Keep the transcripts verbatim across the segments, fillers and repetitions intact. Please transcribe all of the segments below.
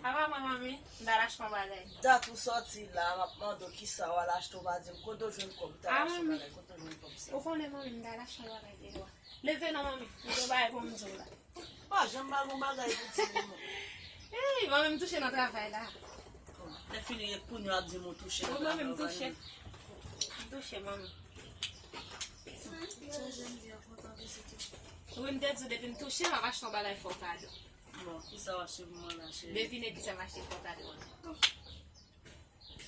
Apa mwen, manmi, m t al achte yon bagay. Dat ou sòti la, m ap mande w kisa w al achte, w pa di m kote w jwenn kòb, w t al achte yon bagay, kote w jwenn kòb sa? Ou konnen, manmi, m t al achte yon bagay deyò. Leve non, manmi, m gen bagay pou m di w la. Pa janm pa gon bagay pou di moun. Ey, manmi, m touche nan travay la. Lè fini, kounye a ap di m ou touche nan travay. Wi, manmi, m touche. M touche, manmi. Wi, m te di w depi m touche, m ap achte yon bagay fè w kado. Bon, kisa w achte pou mwen la, cheri? Devine kisa m achte pou w kado an.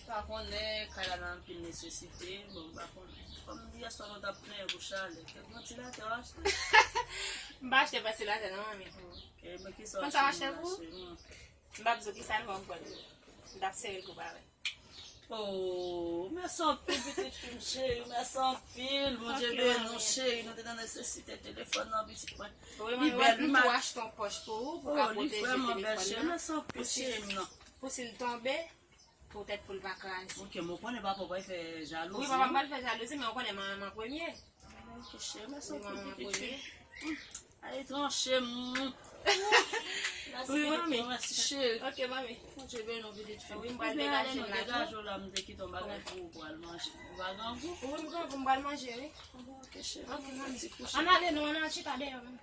Pa konnen, kay la nan anpil nesesite, bon, m pa konnen. Kòm yèswa nou t ap plenyen pou chalè, kèk vantilatè w achte? M pa achte vantilatè non, manmi. Ok, men kisa w achte pou mwen la, cheri? M p ap di w kisa l fè m pran l. M t ap sere l pou parèt. Oh, mèsi anpil pitit fi m cheri, mèsi anpil. Bondye beni w cheri, nou te nan nesesite telefòn nan pitit mwen. Wi, manmi, m tou achte yon pòch pou ou, pou ka pwoteje telefòn nan. Mèsi anpil cheri m nan. Pou si l tonbe, poutèt pou l pa kraze. Ok, men w konnen papa w pral fè jalouzi. Wi, papa m pral fè jalouzi, men w konnen manman m an premye. Ok cheri, mèsi anpil pitit fi. Ay tranche m. Wi, manmi. Mèsi cheri. Ok, manmi. Bondye beni w pitit fi. Wi, m pral degaje m la tou. Degaje w la, m te kite yon bagay pou ou pou al manje. Ou pa grangou? Wi, m grangou, m pral manje, wi. Ok cheri. Ok, manmi. Ann ale non, ann al chita deyò, manmi.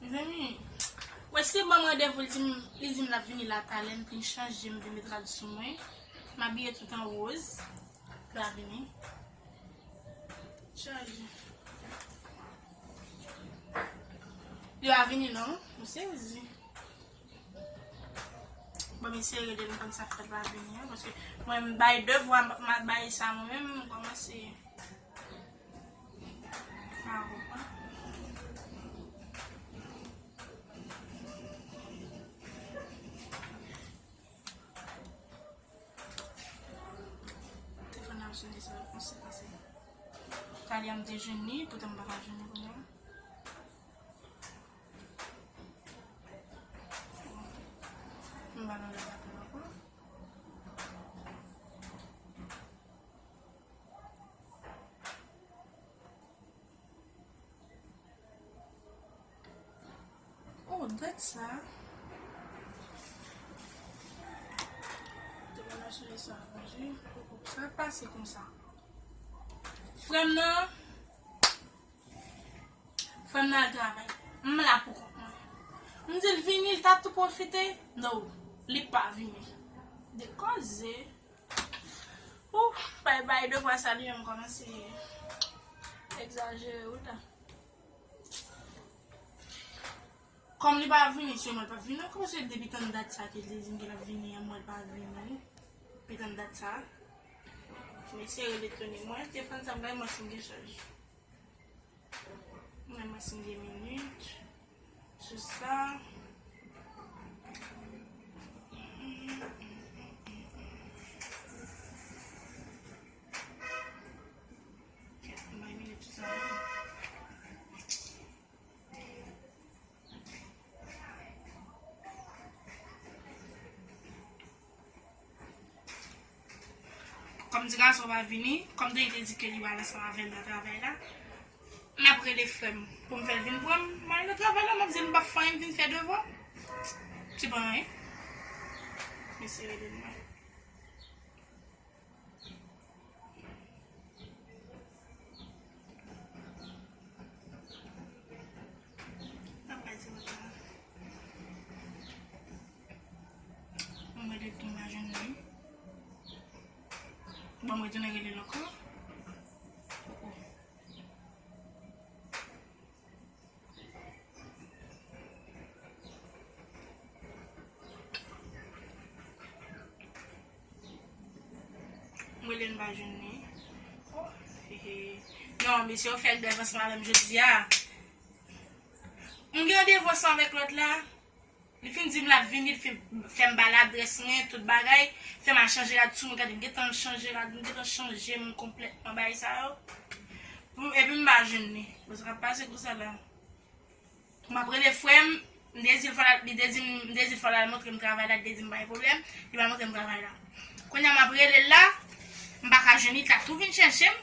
Mezanmi, wè se ban m randevou, li di m, li di m l ap vini la talè, m fin chanje, m vin met rad sou mwen, m abiye tout an woz, l a vini. Chaje. Li pa vini non, m sezi. Bon, m eseye rele l, m konn sa k fè l pa vini an, paske mwen m bay devwa, m, m bay sa mwen menm, m kòmanse pa konprann. Telefòn nan ap sone san repons, se pase. Talè a m te jwenn li, poutan m pa ka jwenn li kounye a. M ba nou lòt apèl ankò. Oh, dat sa. Te wè nan sou leson a, Bondye. Sa pase konsa. Frè m nan, frè m nan al travay. M la pou kont mwen. M di l vini, l ta tou pwofite. No, li pa vini. De koze. Ouf, bay bay de vwa sa li menm kòmanse egzajere wi la. Kòm li pa vini, se mwen l p ap vini ankò, paske depi tann dat sa ke l te di m ke l ap vini an, mwen l pa vini. Depi tann dat sa, m eseye rele Tony, mwen telefòn sa m bay mwen si m gen chaj. Mwen mwen si m gen minit. Sou sa. Kèt, mwen bay minit sou sa. Kòm ti gason pa vini, kòm Dany te di ke li pral ansanm avè m nan travay la, m ap rele frè m pou m fè l vin pran m, m al nan travay la, m ap di l m p ap fè anyen, m vin fè devwa. Se pa anyen. Mesye rele m mwen. Papa di w la. Mwen rele l tou m pa jwenn li. Bon, mwen tounen rele l ankò. Oh, oh. M rele l m pa jwenn li. Oh, he, he. Non, mesye, yo fè l dev ansanm avè m jodi a. M gen randevou ansanm avèk lòt la. Li fin di m l ap vini, li fin fè m ba l adrès mwen, tout bagay. Fè m al chanje rad sou mwen, gade, m gentan chanje rad, m gentan chanje m konplètman bagay sa yo. Pou m, epi m pa jwenn li. Bon, sa k ap pase konsa la. M ap rele frè m, M dezi l fò l al, li dezi m, m dezi l fò l al montre m travay la, li te di m pa gen pwoblèm, li pa montre m travay la. Kounye a m ap rele l la, m pa ka jwenn li, li ta tou vin chèche m.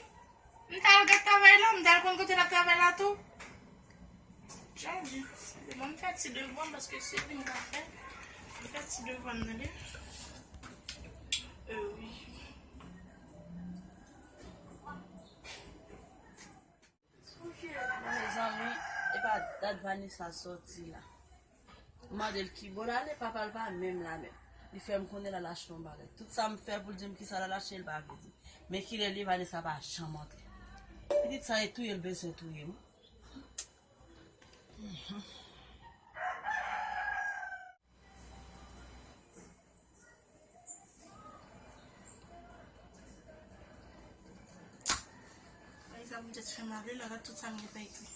M ta al gad travay la, m ta al konn kote l ap travay la tou. Jan di, bon, m fè ti devwa m paske se li m ka fè. M fè ti devwa m, tande. Euh, wi. Mezanmi, e pa dat Vanessa sòti la. M mande l ki bò l ale, papa l pa menm la menm. Li fè m konnen l al achte yon bagay. Tout sa m fè pou l di m kisa l al achte, l pa vle di m. Men kilè l ye, Vanessa pa janm antre. Pitit sa e touye l bezwen touye m. Ay, sa m te fè m ale la, gad tout sa m gentan ekri.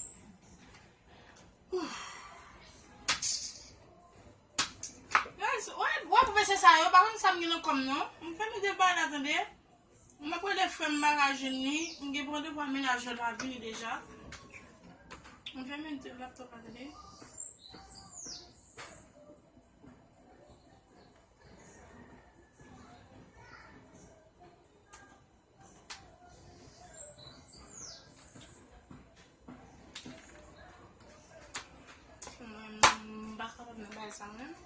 Guys, wè, wè pwofesè sa yo, pa konn sa m gen nan kò m non. M fèmen de bagay la, tande. M ap rele frè m, m pa ka jwenn li. M gen randevou a mennaj yo, l pa vini deja. M fèmen de laptop la, tande. Mwen, m pa kapab nan bagay sa menm.